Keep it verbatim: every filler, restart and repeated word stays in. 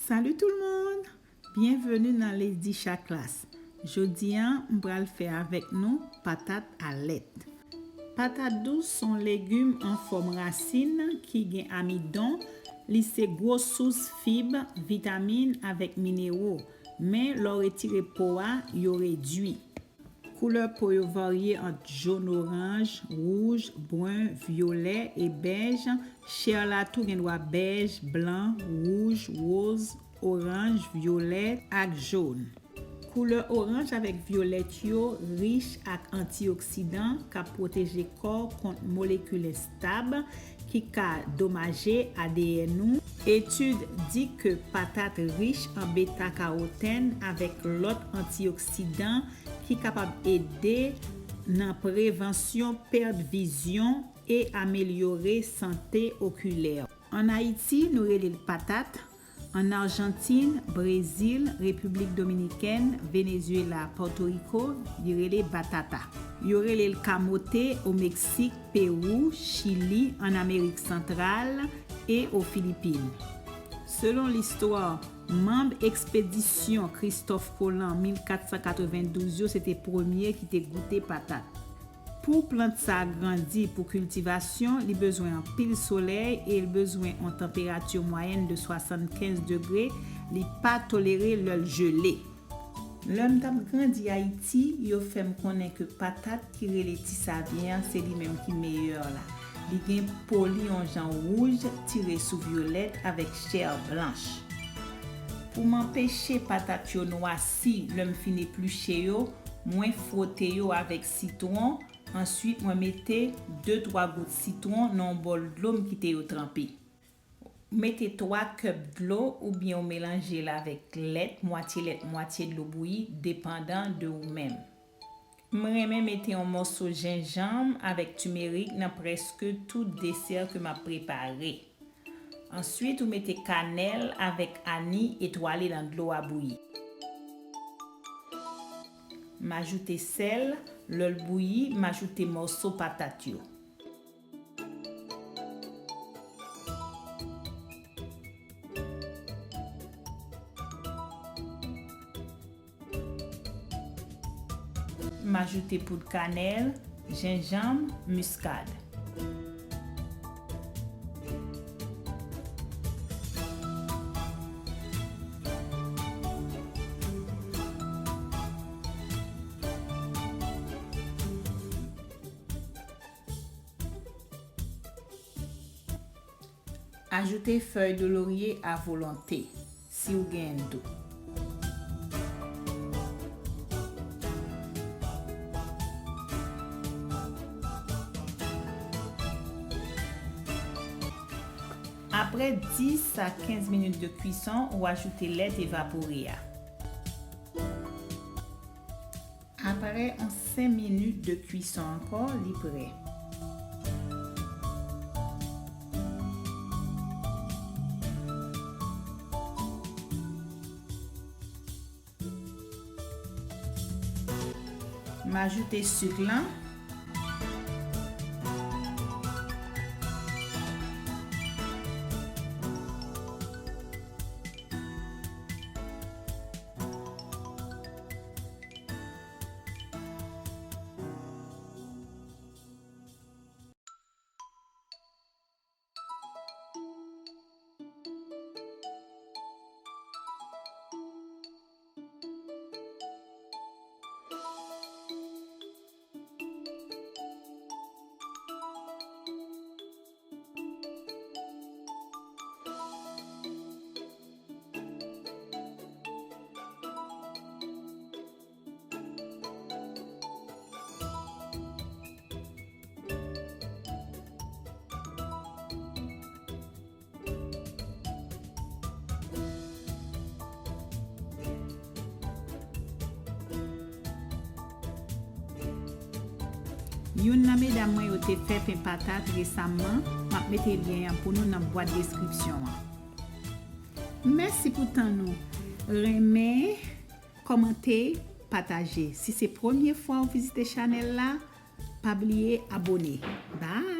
Salut tout le monde! Byenveni nan Lady Chaklas. Jodi a, m pral fè avèk nou patat a lèt. Patat dous se yon legim an fòm rasin ki gen amidon, li se gwo sous fib, vitamin avèk minero, men lè w retire po a, yo redui. Koulè po yo varye ant jòn, oranj, wouj, bren, vyolè e bèj. Chè la tou gen dwa bèj, blan, wouj, woz, oranj, vyolèt ak jòn. Koulè oranj avèk vyolèt yo rich ak antioksidan k ap pwoteje kò kont molekil enstab ki ka domaje A D N ou. Etid di ke patat rich an beta karotèn avèk lòt antioksidan ki kapab ede nan prevansyon pèt vizyon e amelyore sante okilè. Ann Ayiti, nou rele l patat. Ann Ajantin, Brezil, Repiblik Dominikèn, Venezuela, Pòtoriko, li rele batata. Yo rele l kamote o Meksik, Pewou, Chili, ann Amerik Santral e o Filipin. Selon listwa, manm ekspedisyon Kristòf Kolon mil kat san katrevendouz yo se te premye ki te goute patat. Pou plant sa a grandi pou kiltivasyon, li bezwen anpil solèy e l bezwen yon tanperati mwayèn de swasannkenz degre, li pa tolere lè l jele. Lè m t ap grandi Ayiti, yo fè m konnen ke patat ki rele ti savyen an, se li menm ki meyè la. Li gen po li yon jan wouj, tire sou vyolèt avèk chè blanch. Pou m anpeche patat yo nwasi lè m fin epliche yo, mwen fwote yo avèk sitwon, answit mwen mete de twa gout sitwon nan yon bòl dlo m kite yo tranpe. Mete twa kèp dlo oubyen w melanje l avèk lèt, mwatye lèt, mwatye dlo bouyi, depandan de ou menm. M renmen mete yon mòso jenjanm avèk timerik nan prèske tout desè ke m ap prepare. Answit, ou mete kanèl avèk ani etwale nan dlo a bouyi. M ajoute sèl, lè l bouyi, m ajoute mòso patat yo. M ajoute poud kanèl, jenjanm, miskad. Ajoute fèy de lorye a volonte, si w gen dou. Aprè dis a kenz minit de kwison, ou ajoute lèt evapore a. Aprè yon senk minit de kwison ankò, li prè. M ajoute sik lan. Youn nan medam mwen yo te fè pen patat resaman, m ap mete lyen an pou nou nan bwat deskripsyon an. Mèsi pou tan nou. Renmen, kòmante, pataje. Si se premye fwa w vizite chanèl la, pa bliye abone. Bye!